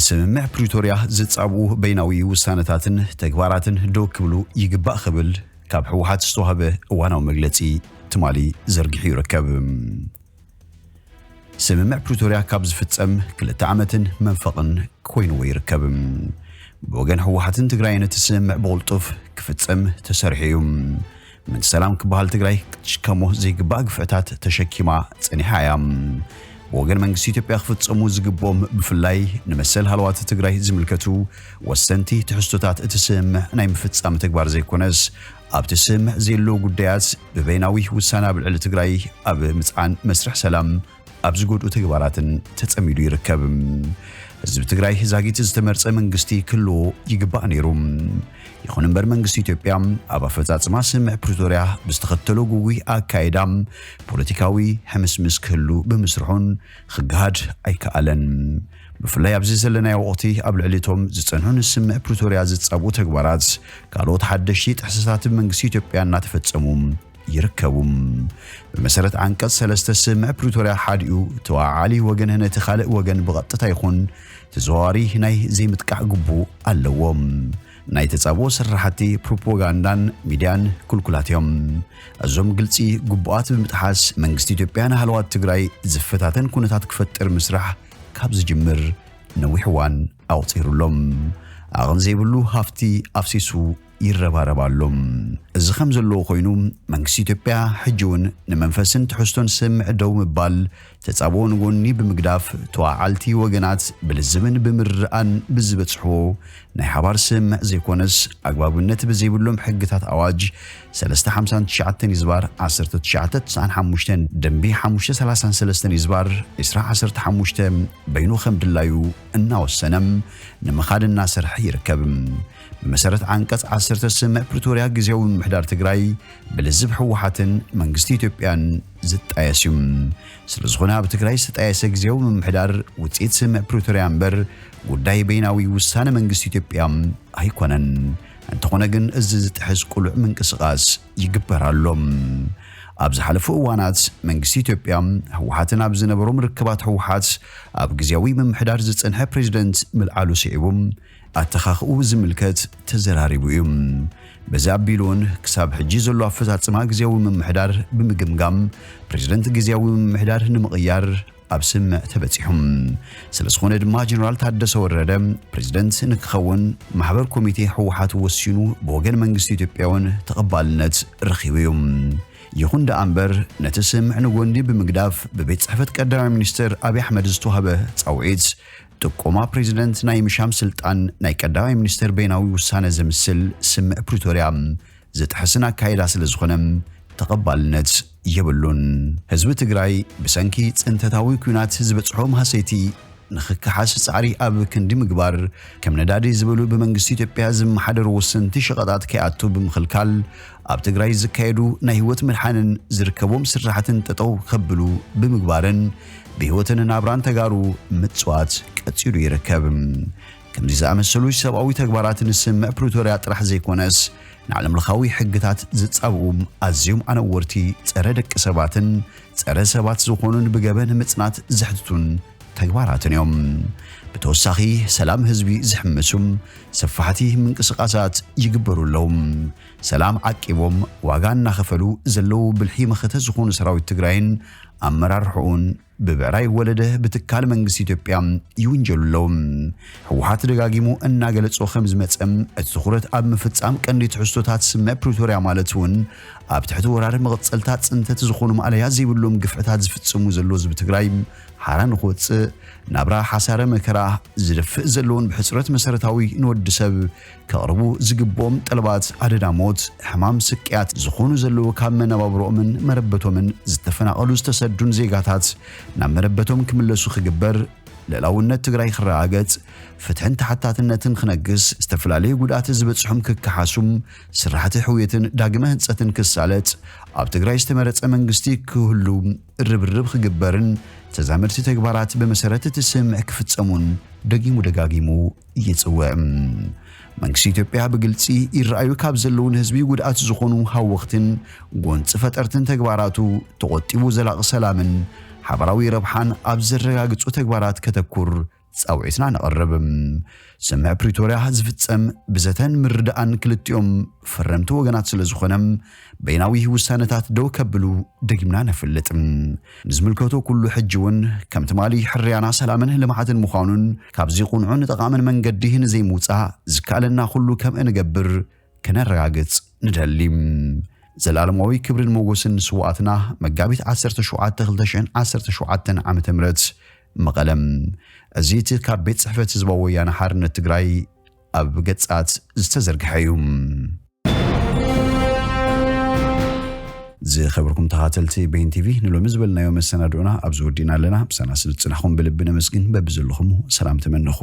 ስምምዕ ፕሪቶርያ ዝጻብኡ በይናዊ ውሳነታትን ተግባራትን ደው ክብሉ ይግባእ ክብል ካብ ህወሓት ዝተዋህበ እዋናዊ መግለጺ ትማሊ ዘርጊሑ ይርከብ። ስምምዕ ፕሪቶርያ ካብ ዝፍጸም ክልተ ዓመትን መንፈቕን ኮይንዎ ይርከብ። ብወገን ህወሓትን ትግራይን እቲ ስምምዕ ብቕልጡፍ ክፍጸም ተሰሪሑ እዩ። ምእንቲ ሰላም ክበሃል ትግራይ ክትሽከሞ ዘይግባእ ግፍዕታት ተሸኪማ ጸኒሓ እያ። ብወገን መንግስቲ ኢትዮጵያ ክፍጸሙ ዝግብኦም ብፍላይ ንመሰል ሃለዋት ትግራይ ዝምልከቱ ወሰንቲ ትሕዝቶታት እቲ ስምምዕ ናይ ምፍጻም ተግባር ዘይኮነስ ኣብቲ ስምምዕ ዘየለዉ ጉዳያት ብበይናዊ ውሳነ ኣብ ልዕሊ ትግራይ ኣብ ምጽዓን መስርሕ ሰላም ኣብ ዝጎድኡ ተግባራትን ተጸሚዱ ይርከብ። ህዝቢ ትግራይ ዛጊት ዝተመርጸ መንግስቲ ክህልዎ ይግባእ ነይሩ። ይኹን እምበር መንግስቲ ኢትዮጵያ ኣብ ኣፈጻጽማ ስምምዕ ፕሪቶርያ ብዝተኸተሎ ግጉይ ኣካይዳ ፖለቲካዊ ሕምስምስ ክህሉ ብምስርሑን ክገሃድ ኣይከኣለን። ብፍላይ ኣብዚ ዘለናዮ ወቕቲ ኣብ ልዕሊ እቶም ዝጸንሑ ንስምምዕ ፕሪቶርያ ዝጻብኡ ተግባራት ካልኦት ሓደሽቲ ጥሕሰታት ብመንግስቲ ኢትዮጵያ እናተፈጸሙ ይርከቡ። ብመሰረት ዓንቀጽ ሰለስተ ስምምዕ ፕሪቶርያ ሓዲኡ ተወዓዓሊ ወገን ነቲ ካልእ ወገን ብቐጥታ ይኹን ተዘዋዋሪ ናይ ዘይምጥቃዕ ግቡእ ኣለዎም። ናይ ተጻብኦ ስራሕቲ ፕሮፓጋንዳን ሚድያን ክልኩላት እዮም። እዞም ግልጺ ግቡኣት ብምጥሓስ መንግስቲ ኢትዮጵያ ንሃለዋት ትግራይ ዝፈታተን ኩነታት ክፈጥር ምስራሕ ካብ ዝጅምር ነዊሕ እዋን ኣቑጺሩ ኣሎ። ዓቕን ዘይብሉ ሃፍቲ ኣፍሲሱ ይረባረብ ኣሎ። እዚ ከም ዘለዎ ኮይኑ መንግስቲ ኢትዮጵያ ሕጂ እውን ንመንፈስን ትሕዝቶን ስምምዕ ደው ምባል ተጻብኦ ንጎኒ ብምግዳፍ ተዋዓልቲ ወገናት ብልዝብን ብምርኣን ብዝበጽሕዎ ናይ ሓባር ስምምዕ ዘይኮነስ ኣግባብነት ብዘይብሎም ሕግታት ኣዋጅ ሰለስተ ሓምሳን ትሽዓተን ይዝባር ዓሰርተ ትሽዓተ ትስዓን ሓሙሽተን ደንቢ ሓሙሽተ ሰላሳን ሰለስተን ይዝባር ዕስራ ዓሰርተ ሓሙሽተ በይኑ ከም ድላዩ እናወሰነ ንምኻድ እናሰርሐ ይርከብ። ብመሰረት ዓንቀጽ ዓሰርተ ስምምዕ ፕሪቶርያ ግዝያዊ ምምሕዳር ትግራይ ብልዝብ ህወሓትን መንግስቲ ኢትዮጵያን ዝጣየስ እዩ። ስለ ዝኾነ ኣብ ትግራይ ዝተጣየሰ ግዝያዊ ምምሕዳር ውፅኢት ስምምዕ ፕሪቶርያ እምበር ጉዳይ በይናዊ ውሳነ መንግስቲ ኢትዮጵያ ኣይኮነን። እንተኾነ ግን እዚ ዝጥሕስ ቅሉዕ ምንቅስቓስ ይግበር ኣሎ። ኣብ ዝሓለፉ እዋናት መንግስቲ ኢትዮጵያ ህወሓትን ኣብ ዝነበሮም ርክባት ህወሓት ኣብ ግዝያዊ ምምሕዳር ዝጸንሐ ፕሬዚደንት ምልዓሉ ስዒቡ ኣተኻኽኡ ዝምልከት ተዘራሪቡ እዩ። በዚ ኣቢሉ እውን ክሳብ ሕጂ ዘሎ ኣፈጻጽማ ግዝያዊ ምምሕዳር ብምግምጋም ፕሬዚደንት ግዝያዊ ምምሕዳር ንምቕያር ኣብ ስምምዕ ተበጺሑ። ስለ ዝኾነ ድማ ጀነራል ታደሰ ወረደ ፕሬዚደንት ንክኸውን ማሕበር ኮሚቴ ህወሓት ወሲኑ ብወገን መንግስቲ ኢትዮጵያ እውን ተቐባልነት ረኺቡ እዩ። ይኹን ደኣ እምበር ነቲ ስምምዕ ንጎኒ ብምግዳፍ ብቤት ጽሕፈት ቀዳማይ ሚኒስትር ኣብይ ኣሕመድ ዝተዋህበ ጻውዒት ጥቆማ ፕሬዚደንት ናይ ምሻም ስልጣን ናይ ቀዳማይ ሚኒስትር በይናዊ ውሳነ ዘምስል ስምምዕ ፕሪቶርያ ዝጥሕስን ኣካይዳ ስለ ዝኾነ ተቐባልነት የብሉን። ህዝቢ ትግራይ ብሰንኪ ጽንተታዊ ኲናት ዝበጽሖ ማህሰይቲ ንኽከሓስ ጻዕሪ ኣብ ክንዲ ምግባር ከም ነዳዲ ዝበሉ ብመንግስቲ ኢትዮጵያ ዝመሓደሩ ወሰንቲ ሸቐጣት ከይኣቱ ብምኽልካል ኣብ ትግራይ ዝካየዱ ናይ ህይወት ምድሓንን ዝርከቦም ስራሕትን ጠጠው ከብሉ ብምግባርን ብህይወትን ናብራን ተጋሩ ምጽዋት ቀጺሉ ይርከብ። ከምዚ ዝኣመሰሉ ሰብኣዊ ተግባራት ንስምምዕ ፕሪቶርያ ጥራሕ ዘይኮነስ ንዓለምለኻዊ ሕግታት ዝጻብኡ ኣዝዮም ኣነወርቲ ጸረ ደቂ ሰባትን ጸረ ሰባት ዝኾኑን ብገበን ምጽናት ዘሕትቱን ተግባራትን እዮም። ብተወሳኺ ሰላም ህዝቢ ዝሕምሱ ሰፋሕቲ ምንቅስቓሳት ይግበሩ ኣለዉ። ሰላም ዓቂቦም ዋጋ እናኸፈሉ ዘለዉ ብልሒ መኸተ ዝኾኑ ሰራዊት ትግራይን ኣመራርሕኡን ብብዕራይ ወለደ ብትካል መንግስቲ ኢትዮጵያ ይውንጀሉ ኣለዉ። ህወሓት ደጋጊሙ እናገለጾ ከም ዝመጸ እቲ ትኹረት ኣብ ምፍጻም ቀንዲ ትሕዝቶታት ስምምዕ ፕሪቶርያ ማለት እውን ኣብ ትሕቲ ወራር መቐጸልታ ጽንተት ዝኾኑ ማእለያ ዘይብሎም ግፍዕታት ዝፍጽሙ ዘሎ ህዝቢ ትግራይ ሓራ ንክወጽእ ናብራ ሓሳረ መከራ ዝደፍእ ዘለውን ብሕጽረት መሰረታዊ ንወዲ ሰብ ከቕርቡ ዝግብኦም ጠለባት ኣደዳ ሞት፣ ሕማም፣ ስቅያት ዝኾኑ ዘለዉ ካብ መነባብሮኦምን መረበቶምን ዝተፈናቐሉ ዝተሰዱን ዜጋታት ናብ መረበቶም ክምለሱ ክግበር፣ ልዕላውነት ትግራይ ክረጋገጽ፣ ፍትሕን ተሓታትነትን ክነግስ፣ ዝተፈላለዩ ጉድኣት ዝበጽሖም ክከሓሱ፣ ስራሕቲ ሕውየትን ዳግመ ህንጸትን ክሳለጥ፣ ኣብ ትግራይ ዝተመረጸ መንግስቲ ክህሉ ርብርብ ክግበርን ተዛመድቲ ተግባራት ብመሰረት እቲ ስምምዕ ክፍጸሙን ደጊሙ ደጋጊሙ ይጽውዕ። መንግስቲ ኢትዮጵያ ብግልጺ ይረኣዩ ካብ ዘለዉ ንህዝቢ ጉድኣት ዝኾኑ ሃወኽትን ጎንፂ ፈጠርትን ተግባራቱ ተቖጢቡ ዘላቒ ሰላምን ሓበራዊ ረብሓን ኣብ ዘረጋግጹ ተግባራት ከተኩር ጻውዒትና ነቕርብ። ስምምዕ ፕሪቶርያ ዝፍጸም ብዘተን ምርዳእን ክልቲኦም ፈረምቲ ወገናት ስለ ዝኾነ፣ በይናዊ ውሳነታት ደው ከብሉ ደጊምና ነፍልጥ። ንዝምልከቶ ኩሉ ሕጂ እውን ከም ትማሊ ሕርያና ሰላምን ልምዓትን ምዃኑን ካብዚ ቁንዑን ጠቓምን መንገዲ ንዘይምውጻእ ዝከኣለና ኩሉ ከም እንገብር ከነረጋግጽ ንደሊ። ዘላለማዊ ክብርን ሞጎስን ንስዋኣትና። መጋቢት ዓሰርተ ሸውዓተ ክልተ ሽሕን ዓሰርተ ሸውዓተን ዓመተ ምህረት፣ መቐለም። እዚ እቲ ካብ ቤት ጽሕፈት ህዝባዊ ወያነ ሓርነት ትግራይ ኣብ ገጻት ዝተዘርግሐ እዩ። ዝኸበርኩም ተኻተልቲ ቤን ቲቪ፣ ንሎሚ ዝበልናዮ መሰናድኦና ኣብዚ ወዲእና ኣለና። ምሳና ስለ ዝጽናሕኩም ብልቢ ነመስግን። በብዘለኹም ሰላም ተመነኹ።